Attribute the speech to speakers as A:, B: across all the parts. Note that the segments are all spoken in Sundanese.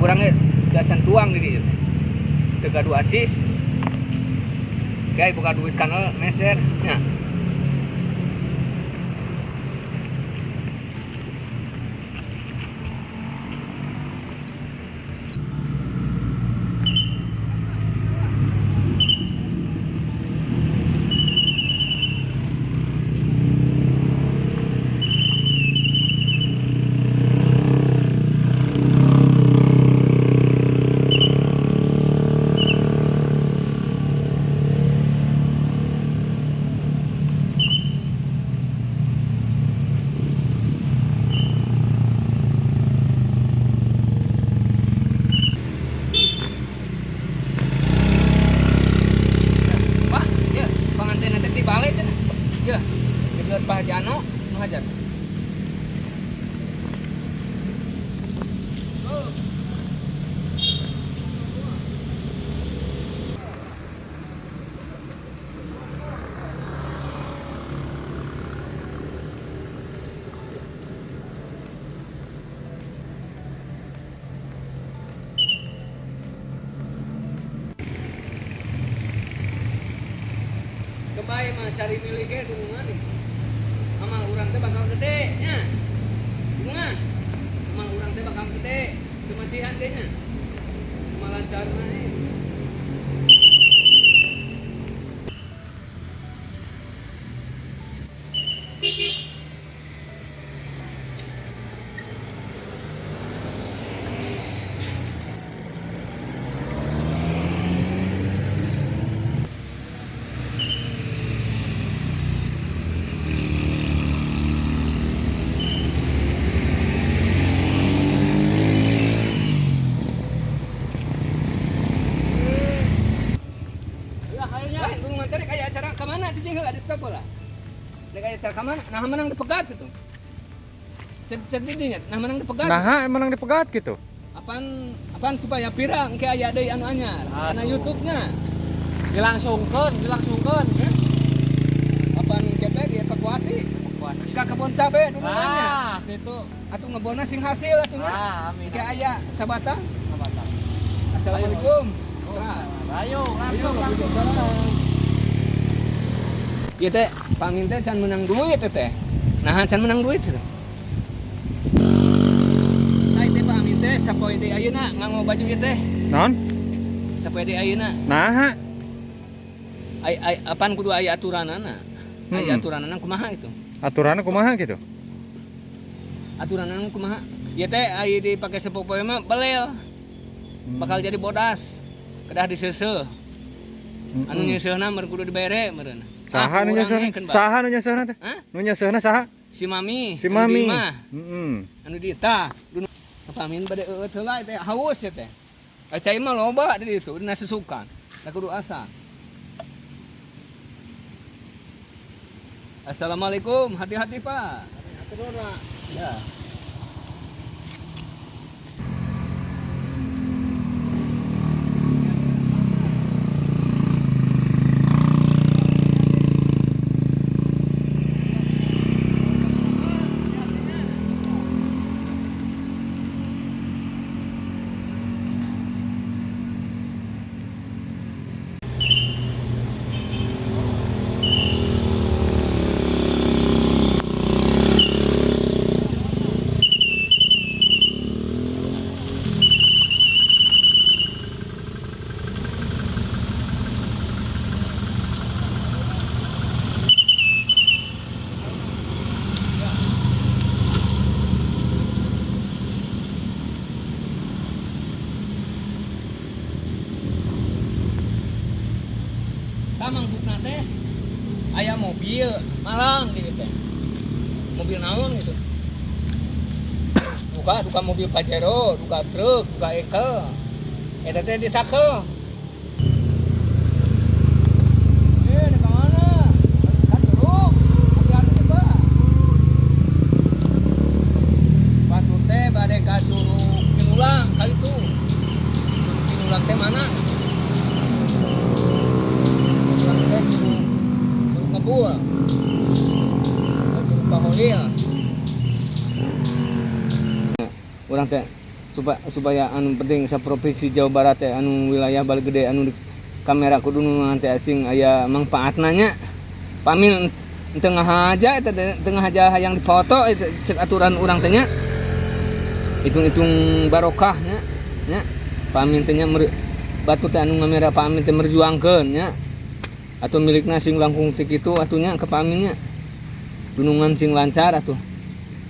A: Urang ge gasan tuang di dieu teh. Teu gaduh acis. Kayak buka duit kanal meser nya. Pak, ya, panganten teh ti bale cenah. Ya, dibeut Pak Haji Ano nu hajar. Kebae mah cari milik ge dunungan nih. Amal urang teh bakal gede nya. Dunungan. Amal urang teh bakal gede. Teu masihan ge nya. Kumaha lancarna eh. Lain dunungan teh aya acara ka mana cicing heula di stop heula. Rek aya acara ka mana? Nah menang dipegat gitu. Cek cek di dinya, nah menang dipegat.
B: Nah, menang dipegat gitu.
A: Apaan apaan supaya pirang ke aya deui anu anyar karena
C: Aduh.
A: YouTube-nya.
C: Dilangsungkeun, dilangsungkeun.
A: Hah? Apaan kita dievakuasi ka kebun cabe dunungannya.
C: Ah, gitu.
A: Atuh ngebona sing hasil atuh nya.
C: Ah, amin.
A: Ke aya sabata.
C: Sabata.
A: Assalamualaikum. Nah,
C: Ayo,
A: ayo,
C: langsung, langsung.
A: langsung. Ieu teh pamin teh can menang duit teh. Nah, can menang duit teh. Saya teh pamin teh sapoe deui ayeuna nganggo baju ieu teh.
B: Naon?
A: Sapoe deui ayeuna.
B: Nah,
A: Ai ai apaan kudu aya aturanana? Aya aturanana kumaha itu?
B: Aturanna kumaha gitu?
A: Aturanana kumaha? Ieu teh ai dipake sapopoe mah belel. Bakal jadi bodas. Kedah diseuseuh. Anu nyeuseuna meureun kudu dibere meureun.
B: Saha nu nyeuseuhna? Saha nu nyeuseuhna teh?
A: Hah?
B: Nu nyeuseuhna saha?
A: Si Mami.
B: Si
A: Anu
B: Mami.
A: di imah.
B: Heeh.
A: Anu di tah. Pamin bade eueuh heula teh haus ya teh. Ai cai mah loba di ditu dina susukan. Da kudu asa. Assalamualaikum, hati-hati Pak.
C: Hatur nuhun, Pak.
A: Ya. Mangkukna teh aya mobil malang di teh. Mobil naon gitu. Duka duka mobil Pajero, duka truk, duka engkel. Eta teh ditakel. Eh, di mana? Kan curug. Hati-hati Pak. Batu teh bade ka Curug Cinulang kali itu. Curug Cinulang teh mana? Cinulang teh curug curug ngebul. Curug Paholil. Urang teh Supaya anu penting sa provinsi Jawa Barat teh anu wilayah Balegede anu di kamera kudu dunungan teh acing aya mangpaatna nya. Pamil teu ngahaja eta teh, teu ngahaja hayang dipoto eta cek aturan urang teh nya. Hitung-hitung barokah nya, nya. Pamil teh nya batu teh anu ngamera Pak Amin teh merjuangkeun nya. Atau milikna sing langkung ti kitu atuh nya ke Pak Amin nya. Dunungan sing lancar atuh.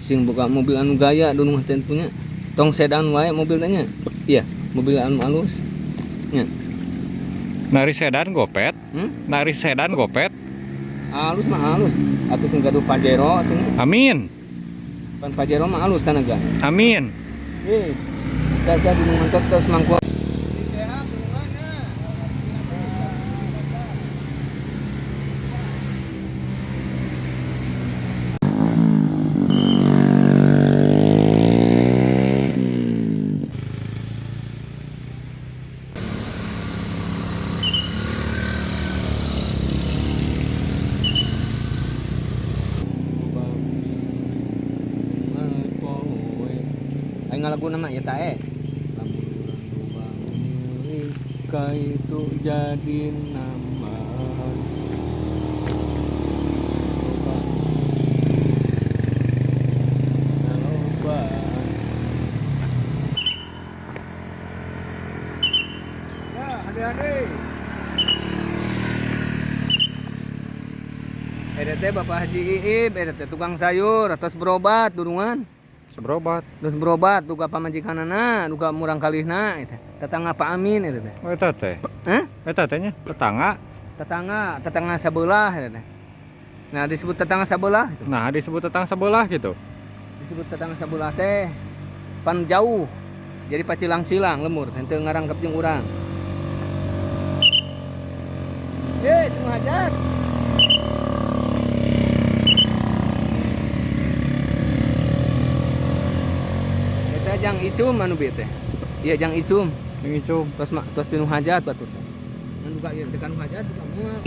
A: Sing boga mobil anu gaya dunungan teh nya. Tong sedan wae mobil teh nya. Iya, mobil anu alus. Nya.
B: Nari sedan gopet.
A: Hmm?
B: Nari sedan gopet.
A: Alus mah alus. Atuh sing gaduh Pajero atuh nya.
B: Amin.
A: Pan Pajero mah alus tanaga.
B: Amin.
A: Hei, jaga dunungan terus mangkuk. Aing ngalagu nama ya tae. Lamun urang lubang milik ka itu jadi nambahan.
C: Ya, hati-hati.
A: Eta teh Bapak Haji Iib, eta teh tukang sayur atos berobat durungan.
B: Seberobat.
A: Terus berobat duka pamajikanana, duka murang kalihna eta. Tetangga Pak Amin eta teh.
B: Oh eta teh.
A: Hah?
B: Eta teh nya tetangga.
A: Tetangga, tetangga sebelah eta teh. Nah, disebut tetangga sebelah gitu.
B: Nah, disebut tetangga sebelah gitu.
A: Disebut tetangga sebelah teh pan jauh. Jadi pacilang-cilang lemur, henteu ngarangkep jeung urang. Tunggu hajat. Eta jang icum anu bieu teh. Iya jang icum.
B: Jang icum.
A: Tos tos tinu hajat batur teh. Ngan duka ieu teh kanu hajat duka moal.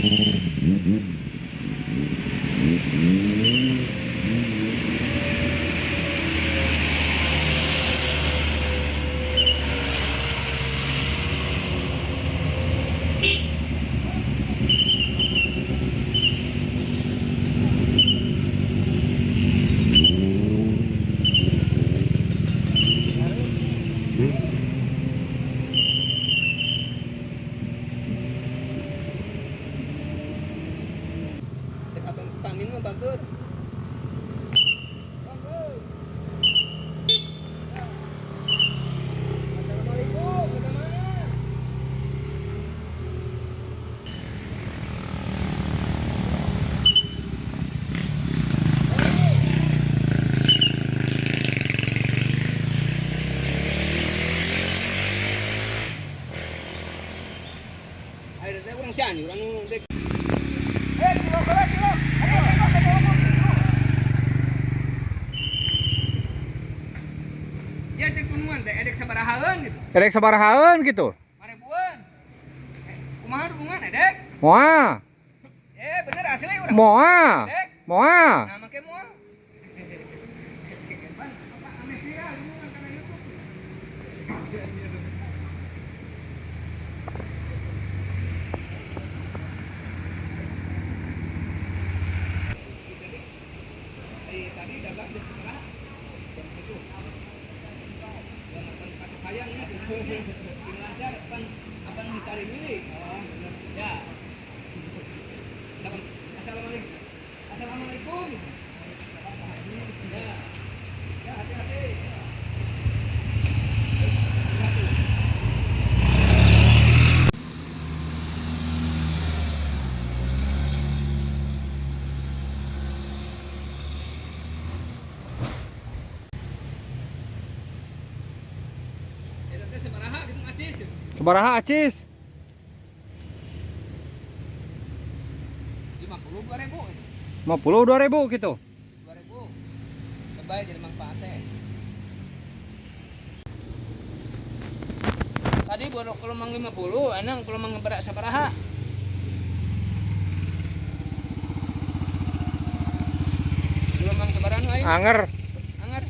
A: Cianjur anu dek. Cilok, Ya cek kunuan teh edek sabarahaeun gitu.
B: Edek sabarahaeun gitu.
A: Maribuan. Kumaha dukungan edek?
B: Moal.
A: Bener asli urang.
B: Moal. Moal.
A: Nah, make moal. Pan, apa aneh viral dukungan kana YouTube. Tadi dagang di sekolah jam 7. Sayangnya lancar akan mencari milik. Ya. Assalamualaikum. Assalamualaikum. Ya. Ya, hati-hati.
B: Sabaraha acis?
A: 52.000.
B: 52.000 gitu.
A: 2.000. Lebay jadi manfaat teh. Tadi baru kalau mang 50, enang kalau mang berak sabaraha. Belum mang sabaraha aing.
B: Anger.
A: Anger.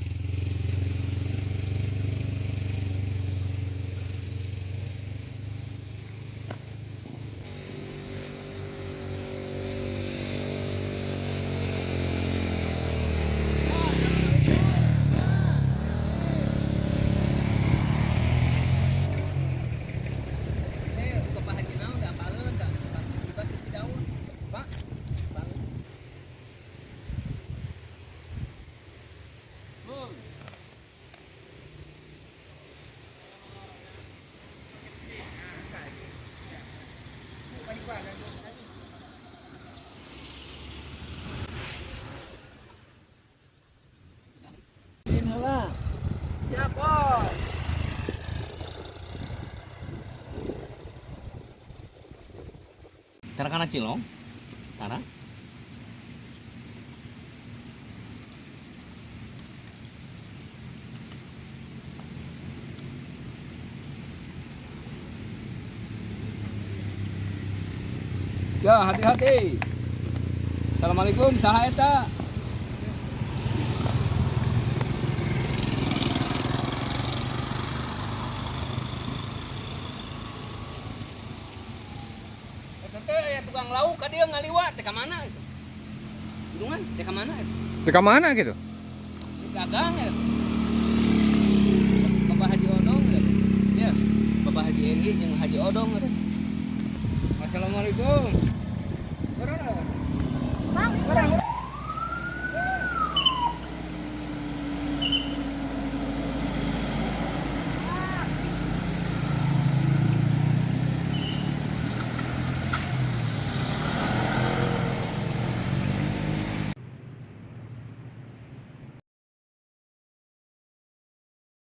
A: Tara kana cilong. Tara. Ya, hati-hati. Assalamualaikum, saha eta? Eta teh aya tukang lauk ka dieu ngaliwat teh ka mana itu? Gunungan teh ka mana itu?
B: Di ka mana gitu?
A: Di dagang ya. Bapak Haji Odong ya. Ya, Bapak Haji Egi jeung Haji Odong ya. Assalamualaikum.